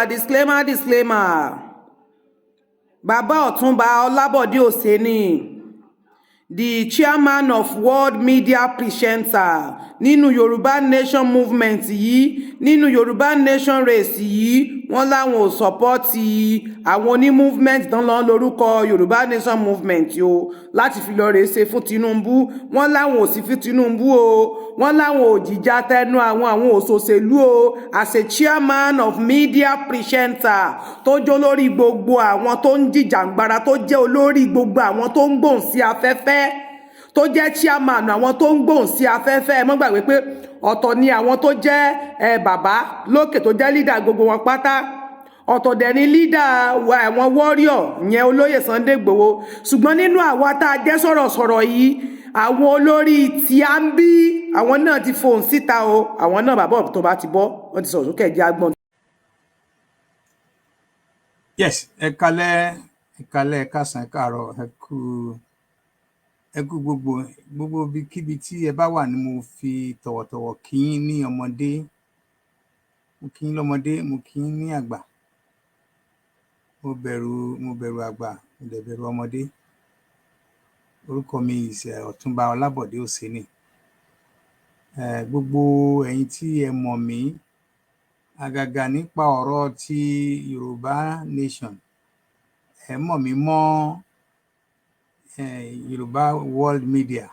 Disclaimer, disclaimer. Bàbá Ọ̀túnba Ọlábọ̀dé Oseni, the chairman of World Media Presenter nínú Yorùbá Nation movement yìí, nínú Yorùbá Nation race yìí, wọ́n láwọn ò support àwọn oní movement tán lọ́n lórúkọ Yorùbá Nation movement o láti fi lọ́ọ́ rèé ṣe fún Tinubu. Wọ́n láwọn ò sì fi Tinubu o. Wọ́n láwọn ò jìjà tẹnu àwọn òṣòṣèlú o. As a chairman of media presenter, tó jó lórí gbogbo àwọn tó ń jìjàǹgbara, tó jẹ́ olórí gbogbo àwọn tó ń gbòǹ sí afẹ́fẹ́, tó jẹ́ chairman àwọn tó ń gbòǹ sí afẹ́fẹ́, ẹ mọ́ gbàgbé pé ọ̀tọ̀ ni àwọn tó jẹ́ ẹ bàbá lókè, tó jẹ́ leader gbogbo wọn pátá. Ọ̀tọ̀ dẹ̀ ni leader àwọn warrior yẹn, olóyè Sunday Igboho. Ṣùgbọ́n nínú àwa tá a jẹ́ sọ̀rọ̀sọ̀rọ̀ yìí, àwọn olórí tí a ń bí, àwọn náà ti fohùn síta o. Àwọn náà, bàbá tó bá ti bọ́, wọ́n ti sọ̀rọ̀ sókè, jẹ́ agbọ́n. Yes, ẹ kalẹ́, ẹ kalẹ́, ẹ káàsán, ẹ káàárọ̀, ẹ kú gbogbo ibikíbi tí ẹ bá wà ní. Mo fi tọ̀wọ̀tọ̀wọ̀ kí yín ní ọmọdé, mo kí yín lọ́mọdé, mo kí yín ní àgbà. Mo bẹ̀rù àgbà, mo dẹ̀ bẹ̀rù ọmọdé. Orúkọ mi is Ọ̀túnba Ọlábọ̀dé Òsénì. Gbogbo ẹ̀yin tí ẹ mọ̀ mí, àgàgà nípa ọ̀rọ̀ ti Yorùbá Nation, ẹ mọ̀ mí mọ́ Yorùbá World Media.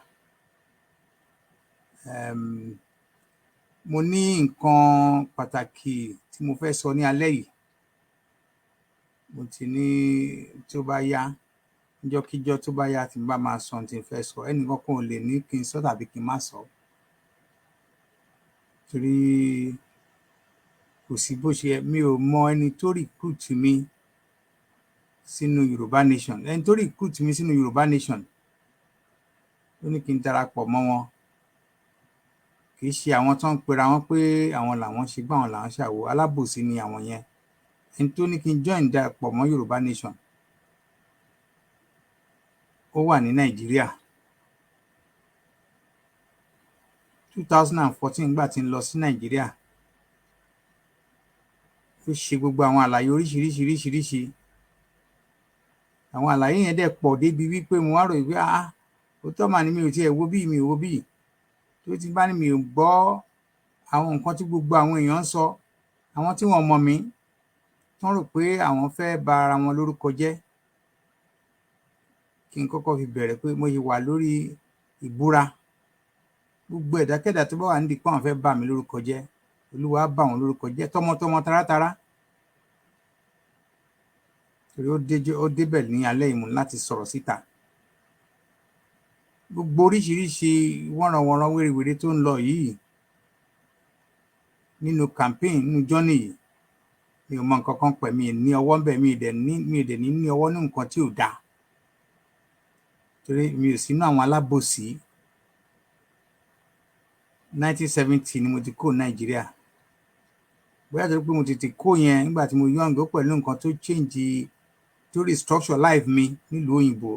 Mo ní nǹkan pàtàkì tí mo fẹ́ sọ ní alẹ́ yìí. Mo ti ní tó bá yá, níjọ́kíjọ́ tó bá yá, tí n bá máa sọ ohun tí n fẹ́ sọ, ẹnìkan kan ò lè ní kí n sọ tàbí kí n má sọ, torí kò sí bó ṣe. Mi ò mọ ẹni tó recruit mi sínú Yorùbá Nation. Ẹni tó recruit mi sínú Yorùbá Nation, ó ní kí n darapọ̀ mọ́ wọn, kì í ṣe àwọn tó ń pera wọn pé àwọn làwọn ṣe gbá, àwọn làwọn ṣàwò. Alábòsí ni àwọn yẹn. Ẹni tó ní kí n join, darapọ̀ mọ́ Yorùbá Nation, ó wà ní Nàìjíríà. 2014, nígbà tí n lọ sí Nàìjíríà, ó ṣe gbogbo àwọn àlàyé oríṣiríṣiríṣiríṣi. Àwọn àlàyé yẹn dẹ̀ pọ̀ débi wípé mo wá rò wípé, ah, òótọ́ mà ní, mi ò tiẹ̀ wo bí mi ò wo bí tó ti bá ní mi ò gbọ́ àwọn nǹkan tí gbogbo àwọn èèyàn ń sọ, àwọn tí wọ́n mọ̀ mí, tán rò pé àwọn fẹ́ ba ara wọn lórúkọ jẹ́. Kí n kọ́kọ́ fi bẹ̀rẹ̀ pé mo ṣì wà lórí ìbúra: gbogbo ẹ̀dákẹ́dàá tó bá wà nídìí pé àwọn fẹ́ bà mí lórúkọ jẹ́, Olúwa á bà wọ́n lórúkọ jẹ́ tọmọtọmọ, tarátará, torí ó débẹ̀ ní alẹ́ yìí, mo ní láti sọ̀rọ̀ síta. Gbogbo oríṣiríṣi wọ́nranwọ̀nran, wérewère tó ń lọ yìí nínú campaign, nínú journey yìí, mi ò mọ nǹkan kan pẹ̀, mi ì ní ọwọ́ ńbẹ̀, mi ì dẹ̀ ní ọwọ́ ní nǹkan tí ò dáa, torí mi ò sínú àwọn alábòsí. 1970 ni mo ti kó Nàìjíríà. Bóyá torí pé mo tètè kó yẹn nígbà tí mo young, ó pẹ̀lú nǹkan tó change, tó restructure life mi nílùú òyìnbó.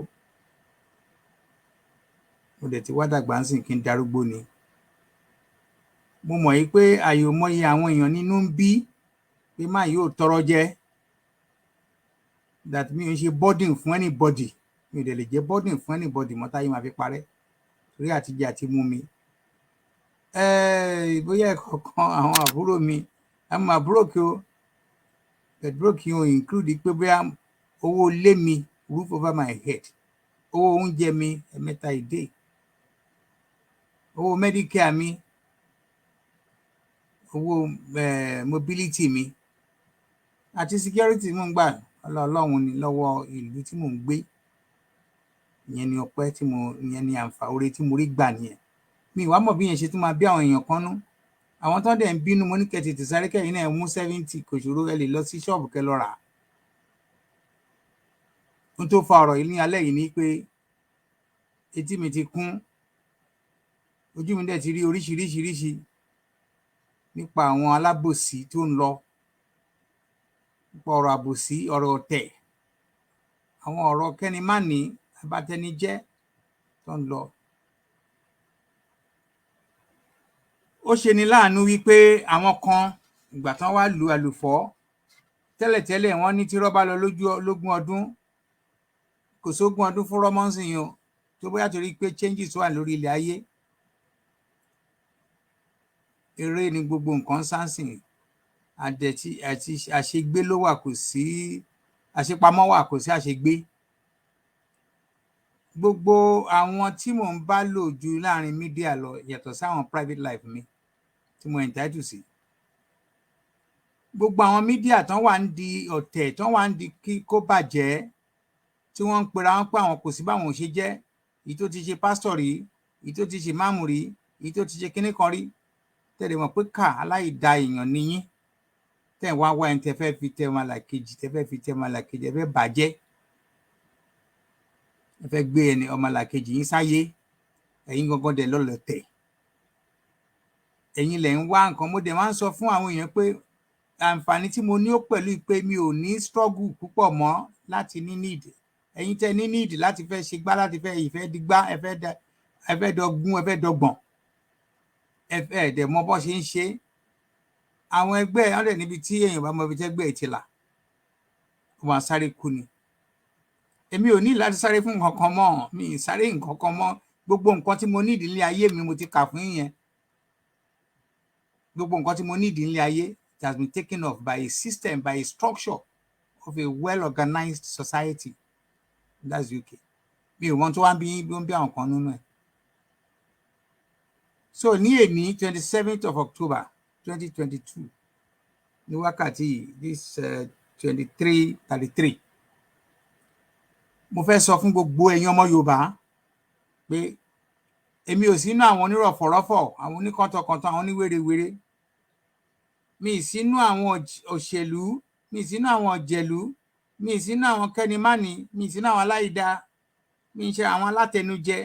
Mo dẹ̀ ti wá dàgbà ń sìn, kí n darúgbó ni. Mo mọ̀ yí pé àyòmọye àwọn èèyàn nínú ń bí pé má yóò tọrọ jẹ, that mi ò ń ṣe burden fún anybody, mi ò dẹ̀ lè jẹ́ burden fún anybody mọ́ táyé máa fi parẹ́, torí àtijẹ àti mú mi. Bóyá ẹ̀kọ̀ọ̀kan àwọn àbúrò mi, àwọn àbúrò kí o, but broke o include pé bóyá owó ilé mi, roof over my head, owó oúnjẹ mi ẹ̀mẹ́ta a day, owó medicare mi, owó mobility mi àti security mò ń gbà, Ọlọ́run ni lọ́wọ́ ìlú tí mò ń gbé. Ìyẹn ni ọpẹ́ tí mo, ìyẹn ni àǹfààní oore tí mo rí gbà nìyẹn. Mi ìwà mọ̀ bí yẹn ṣe tún máa bí àwọn èèyàn kan nú, àwọn tó dẹ̀ ń bínú. Mo ní kẹ́ tètè sáré, kẹ́yìn náà mú 70, kò ṣòro, ẹ lè lọ sí ṣọ́ọ̀bù kẹ́ lọ rà á. Ohun tó fa ọ̀rọ̀ yìí ní alẹ́ yìí ni pé etí mi ti kún, ojú mi dẹ̀ ti rí oríṣiríṣiríṣi nípa àwọn alábòsí tó ń lọ, nípa ọ̀rọ̀ àbòsí, ọ̀rọ̀ ọ̀tẹ̀, àwọn ọ̀rọ̀ kẹ́ni-má-ní, abatẹnijẹ́ tó ń lọ. Ó ṣeni láàánú wípé àwọn kan, ìgbà tán wá lu àlùfọ́ Tẹ́lẹ̀tẹ́lẹ̀, wọ́n ní tí rọ́bà lọ lójú lógún ọdún, kò sógún ọdún fún rọ́mọ́nsìn yìí o, tó bóyá torí pé changes wà lórí ilẹ̀ ayé. Eré ni gbogbo nǹkan sánsìn àdẹ̀tí àti àṣegbé ló wà, kò sí àṣepamọ́ wà, kò sí àṣegbé. Gbogbo àwọn tí mò ń bá lò ju láàrin media lọ, yàtọ̀ sáwọn private life mi tí mo entitled sí, gbogbo àwọn media tán wà ń di ọ̀tẹ̀, tán wà ń di kí kó bàjẹ́, tí wọ́n ń pera wọn pé àwọn kò sí báwọn ò ṣe jẹ́, èyí tó ti ṣe pásítọ̀ rí, èyí tó ti ṣe máàmù rí, èyí tó ti ṣe kinní kan rí, tẹ̀lé mọ̀ pé ká aláìda èèyàn níyín, tẹ̀ wá wá ẹni tẹ́ fẹ́ fi tẹ ọmọlàkejì, tẹ́ fẹ́ fi tẹ ọmọlàkejì, ẹ fẹ́ bàjẹ́, ẹ fẹ́ gbé ẹni ọmọlàkejì yín sáyé. Ẹ̀yin gangan dẹ̀ lọ́lọ́ tẹ̀, ẹ̀yin lẹ̀ ń wá nǹkan. Mo dẹ̀ máa ń sọ fún àwọn èèyàn pé àǹfààní tí mo ní ó pẹ̀lú pé mi ò ní struggle púpọ̀ mọ́ láti ní need. Ẹ̀yin tẹ́ ní need láti fẹ́ ṣe gbá, láti fẹ́ ìfẹ́ digbá, ẹ fẹ́ da, ẹ fẹ́ dọgún, ẹ fẹ́ dọgbọ̀n, ẹ fẹ́ ẹ̀dẹ̀ mọ bọ́ ṣe ń ṣe. Àwọn ẹgbẹ́ ẹ̀ dẹ̀ níbi tí èèyàn bá mọ ibi tẹ́gbẹ́ ẹ̀ ti là, ó máa sáré kú ni. Èmi ò ní láti sáré fún nǹkan kan mọ́, mi ì sáré nǹkan kan mọ́. Gbogbo nǹkan tí mo need nílé ayé mi, mo ti kà fún yín. Gbogbo nǹkan tí mo need nílé ayé, it has been taken off by a system, by a structure of a well organized society, that's UK. Mi ò mọ tó wá ń bí bí ó ń bí àwọn kan nínú ẹ̀. So ní èní, 27th of October 2022, ní wákàtí yìí, this 23:33, mo fẹ́ sọ fún gbogbo ẹ̀yin ọmọ Yorùbá pé èmi ò sínú àwọn onírọ̀fọ̀rọ̀fọ̀, àwọn oníkàntọ̀kàntọ̀, àwọn oníwèrèwèrè. Mi ì sínú àwọn òṣèlú, mi ì sínú àwọn ọ̀jẹ̀lú, mi ì sínú àwọn kẹ́nimánì, mi ì sínú àwọn aláìda, mi ì ṣe àwọn alátẹnujẹ,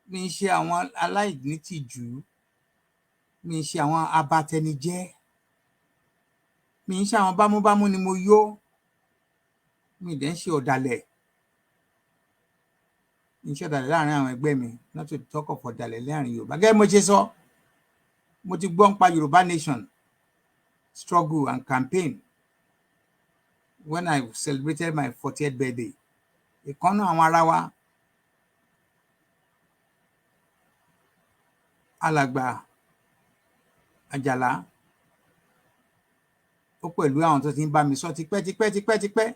mi ì ṣe àwọn aláìnítìjú, mi ì ṣe àwọn abatẹnijẹ́, mi ì ṣe àwọn bámúbámú ni mo yó, mi ì dẹ̀ ń ṣe ọ̀dàlẹ̀. Mi ì ṣe ọ̀dàlẹ̀ láàrin àwọn ẹgbẹ́ mi, not to talk of ọ̀dàlẹ̀ láàrin Yorùbá. Gẹ́gẹ́ bí mo ṣe sọ, mo ti gbọ́ nípa Yorùbá nation struggle and campaign when I celebrated my 40th birthday. Ìkànnà àwọn ará wa, Alàgbà Àjàlá, ó pẹ̀lú àwọn tó ti ń bá mi sọ tipẹ́ tipẹ́ tipẹ́ tipẹ́,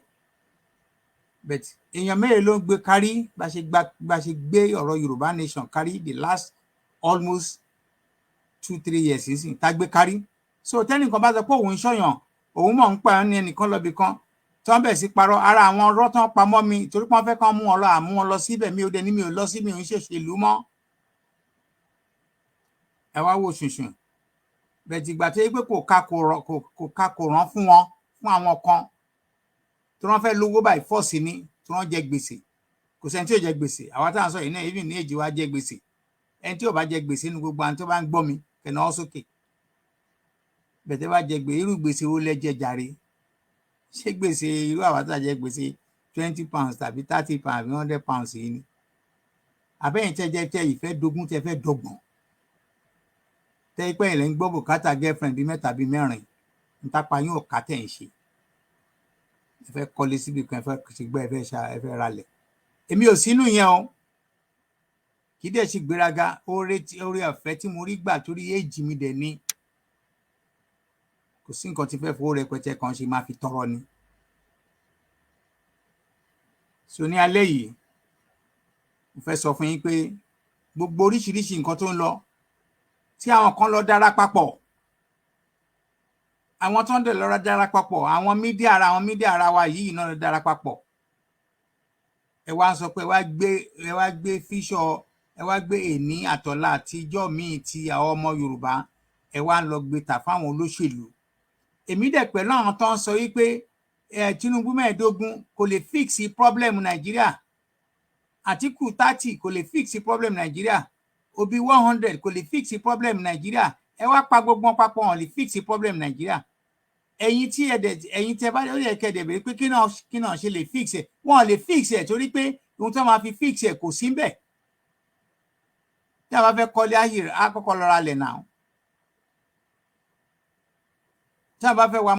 but èèyàn mélòó ló ń gbé kárí bá ṣe gbé ọ̀rọ̀ Yorùbá nation kárí the last almost 2-3 years nísìnyí tá gbé kárí? So tẹ́nìkan bá sọ pé òun ń ṣọ̀yàn, òun mọ̀ ń pa ní ẹnìkan lọ́bì kan tí wọ́n bẹ̀ sí parọ́ ara àwọn ọ̀rọ̀ tán pamọ́ mi, torí pé wọ́n fẹ́ kán mú wọn lọ, àmú wọn lọ síbẹ̀. Mi ò dé ní, mi ò lọ sí, mi ò ń ṣèṣèlú mọ́. Ẹ wá wò ṣùṣùn bẹ̀tì ìgbà tó yẹ pé kò ka kò rọ kò ka kò rán fún wọn, fún àwọn kan tí wọ́n fẹ́ lówó by force ni, tí wọ́n jẹ gbèsè. Kò sẹ́ni tí ò jẹ gbèsè. Àwa táwọn sọ yìí náà, even ní èjì wa jẹ gbèsè. Ẹni tí ò bá jẹ gbèsè nínú gbogbo àwọn tó bá ń gbọ́ mi, kẹ̀nà ọ́ sókè. Bẹ̀tẹ̀ bá jẹ gbèsè, irú gbèsè wo lẹ jẹ jàre? Ṣé gbèsè irú àwa tá a jẹ gbèsè £20 tàbí £30 àbí £100 yìí ni? Àbẹ́yìn tẹ́ jẹ tẹ́ ìfẹ́ dogun, tẹ́ fẹ́ dọgbọ̀n, tẹ́ pẹ́ ilẹ̀ ń gbọ́ bùkátà girlfriend bíi mẹ́ta bíi mẹ́rin, ntapa yóò ká tẹ̀ ń ṣe, ẹ fẹ́ kọ́lé síbi kan, ẹ fẹ́ ṣègbè, ẹ fẹ́ ṣa, ẹ fẹ́ ralẹ̀. Èmi ò sínú yẹn o. Kì í dẹ̀ ṣe gbéraga. Oore ọ̀fẹ́ tí mo rí gbà torí éèjì mi dẹ̀ ni, kò sí nǹkan tí fẹ́ fowó rẹpẹtẹ kan ṣe, máa fi tọrọ ni. So ní alẹ́ yìí, mo fẹ́ sọ fún yín pé gbogbo oríṣiríṣi nǹkan tó ń lọ, tí àwọn kan lọ dára papọ̀, àwọn tó ń dẹ̀ lọ́ra dára papọ̀, àwọn media ara, àwọn media ara wa yìí náà lọ dára papọ̀. Ẹ wá ń sọ pé ẹ wá gbé fíṣọ, ẹ wá gbé èní àtọ̀la àtijọ́ míì ti àwọn ọmọ Yorùbá, ẹ wá ń lọ gbé tà fáwọn olóṣèlú. Èmi dẹ̀ pẹ̀lú àwọn tó ń sọ wípé ẹ Tinubu 15 kò lè fix problem Nàìjíríà, Àtíkù 30 kò lè fix problem Nàìjíríà, Obi 100 kò lè fix problem Nàìjíríà. Ẹ wá pa gbogbo wọn papọ̀, wọn lè fix problem Nàìjíríà. Ẹ̀yin tí ẹ dẹ̀, ẹ̀yin tẹ bá ó yẹ kẹ́ dẹ̀ bèrè pé kí náà ṣe lè fix ẹ̀. Wọn lè fix ẹ̀ torí pé ohun tó máa fi fix ẹ̀ kò sí ńbẹ̀. Tí a bá fẹ́ kọ́lé ayé, á kọ́kọ́ lọ ra lẹ̀ náà. Tí a bá fẹ́ wa